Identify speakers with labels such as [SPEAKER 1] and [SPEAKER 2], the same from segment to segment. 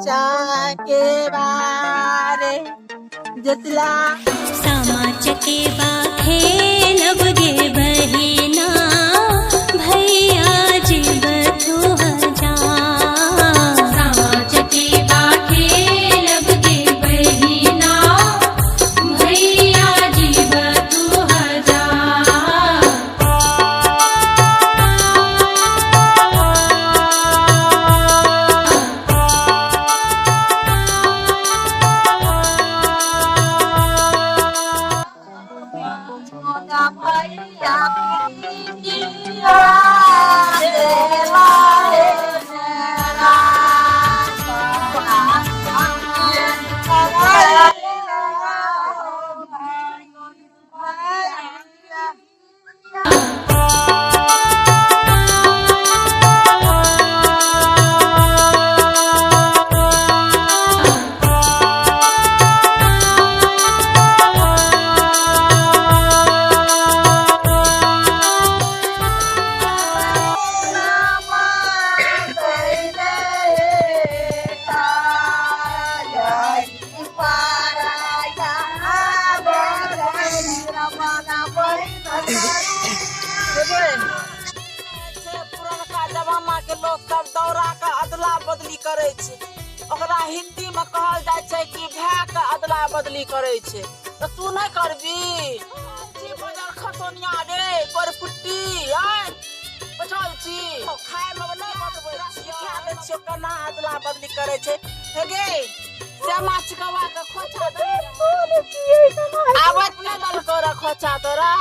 [SPEAKER 1] चकेबा रे जितला।
[SPEAKER 2] सामा चकेबा खेलब गे बहिना, भैया जीवथु हजार। सामा चकेबा खेलब गे बहिना, भैया जीवथु हजार।
[SPEAKER 1] भैया देला हे मेरा। पुरनका जमाना के लोग सब दौरा के अदला बदली करे छै। ओकरा हिंदी में कहल जाय छै कि भाय के अदला बदली करे छै। तऽ तू नहि करबी? छी बजर खसोनिया रे कोरपुट्टी, आय बैठल छी खाय में नहि बतबै सिखा दै छियौ केना अदला बदली करे छै। हे गे श्यामा चिकवा के खोचा दे आबत नहि देलकौ रे खोचा तोरा।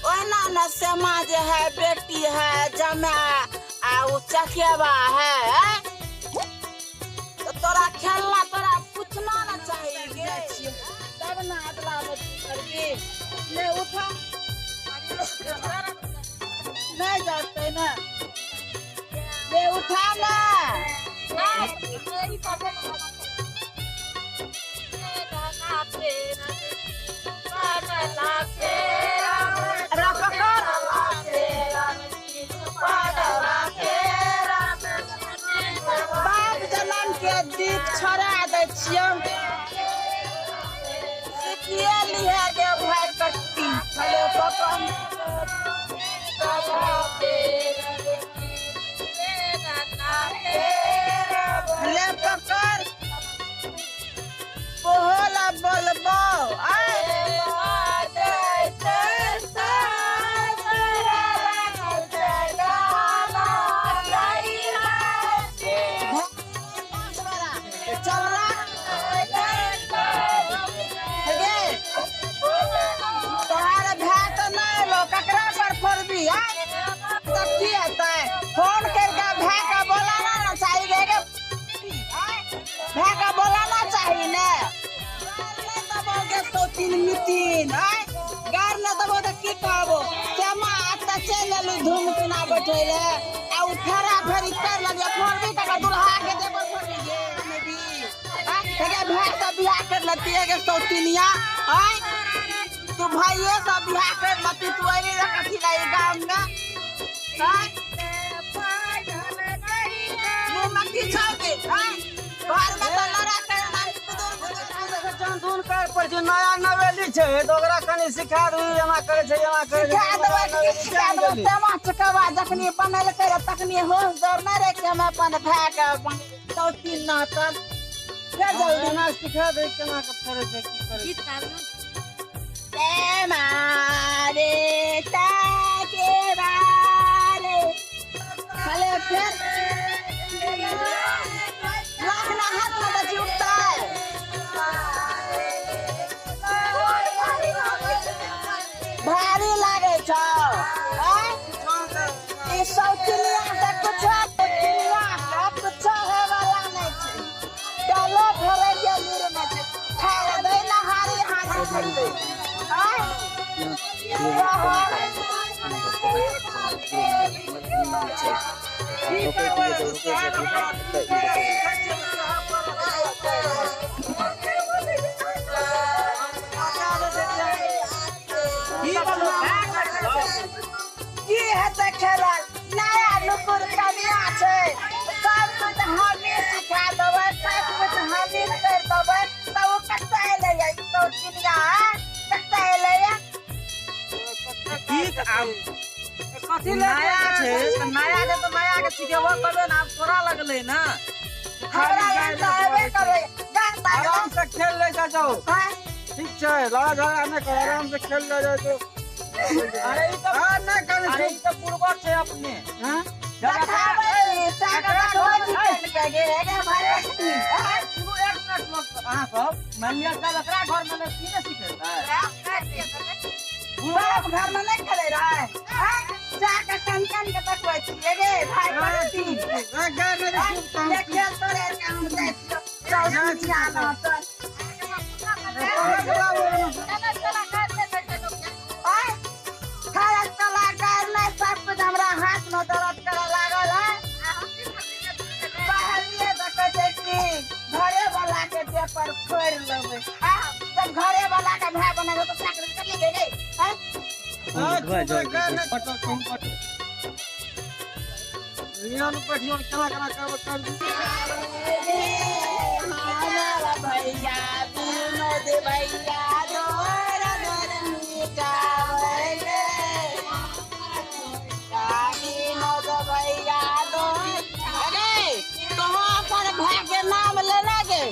[SPEAKER 1] ओहिना ने श्यामा जे है बेटी है जमा आ उ चकेबा है, तऽ तोरा खेलना तोरा पूछना ने चाही गे, तब ने अदला बदली करबी। नहि उठा नहि जरतै ने ले उठा ने। रा पकड़। बाप जनम के दीप छोड़ा दै छियौ। सिखिए लिहे गे भाय कट्टी। हेलो पकड़। ले पकड़। बोला बोलबो आय। चल रहा गे तोहार भाय तऽ नहि एलो, ककरा पर फोड़बी? आय तब की हेतै? फोन करके भाय के बोलाना ने चाही गे गे। आय भाय के बोलाना चाही ने। गार नहि देबो गे सौतीन मितीन। आय गार नहि देबो तऽ की कहबो? श्यामा एतऽ चलि एलू धूम पिना बैठै ले आ उ फेरा फेरी कर लेलियै। फोड़बी तकर दुल्हा के देबो फोड़बी गे मेबी। आय हे भाय से बियाह कर लेती गे सौतीनिया। आय तू भाइये से बियाह कर लेती, तू अयली रह कथी ला ई गाम में? आय मुँह में की छौ गे? आय घर में तऽ लड़ाई करना कुदुर कुदुर।
[SPEAKER 3] चंदून कर पर जे नया नवेली छै तऽ ओकरा कनि सिखा दू, एना करे छै एना करे छै।
[SPEAKER 1] सिखा देबै की सिखा देबै? सामा चकेबा जखनी बनेलकै रह तखनी होश दौड़ नहि रहै कि हम अपन भाय के सौतीन नातन फेर जल्दी
[SPEAKER 3] एना सिखा दे केना के फरे छै की करे छै।
[SPEAKER 1] मारे चकेबा रे खाले फेर लाखना हाथ में बची उठतै। भारी लागै छौ? आँय ई सौतिनिया से कुछो, सौतिनिया के कुछो होय वाला नहि छै। डालो भरै के लूर नहि छै। खाय दै ने हारी हारी खैतै। आँय की हेतै खेलल? नया नुकुर कनिया छै, सब कुछ हमी
[SPEAKER 3] आब कथी ले
[SPEAKER 4] नया छै तऽ नया के तऽ नया के सिखेबो तबे ने, आब तोरा लगलै ने।
[SPEAKER 1] हमरा लग तऽ एबे करै गान तान।
[SPEAKER 3] आराम से खेल ले जाओ।
[SPEAKER 1] हाँ।
[SPEAKER 3] ठीक छै, लड़ा झगड़ा नहि कर, आराम से खेल ले जाओ तो।
[SPEAKER 4] अरे ई तऽ
[SPEAKER 3] हाँ, नहि करै।
[SPEAKER 4] अरे ई तऽ बुड़बक छै अपने।
[SPEAKER 3] हाँ?
[SPEAKER 4] जब
[SPEAKER 1] देखाबै छी, साग देखबै छी कनिके गे, गे भाई।
[SPEAKER 4] सुनू एक मिनट लोग, अहाँ सब मानि लिअ जब एकरा घर मे की ने सिखेतै?
[SPEAKER 1] बाप घर में नहीं खेले रहे हाँ? जाके कन कन के देखबै छी गे भाई बड़ी।
[SPEAKER 3] हाँ, गाय नहि रे, चुप
[SPEAKER 1] ये खेल तोरे के हम जाइ छियौ। चल दुनिया में चल। आय, खायक कलाकार नहि, सब कुछ हमरा हाथ में दर्द करऽ लागल है। कहलियै तऽ कहै छै कि घरे वाला के देह पर फोड़ि लेबै। आ जब घरे वाला के भाय बनेबै तऽ चाकरी कर लेबै गे, आय?
[SPEAKER 3] हाँ, चुप रे, गाय नहि पटक, तुम पटक। लियौन बैठियौन, केना केना करबै कर दी।
[SPEAKER 1] हमारा भैया विनोद भैया तोरा गर्मी गावे, विनोद भैया तोरा। अरे तोहाँ अपन भाय के नाम लेना गे।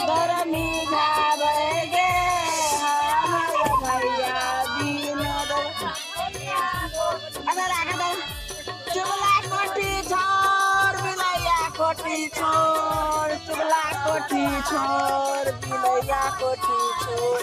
[SPEAKER 1] गरमी गावे गे हमारा भैया विनोद। अरे राख दे। चुगला कोठी छोड़ बिलैया कोठी छोड़, चुगला कोठी छोड़ बिलैया कोठी छोड़।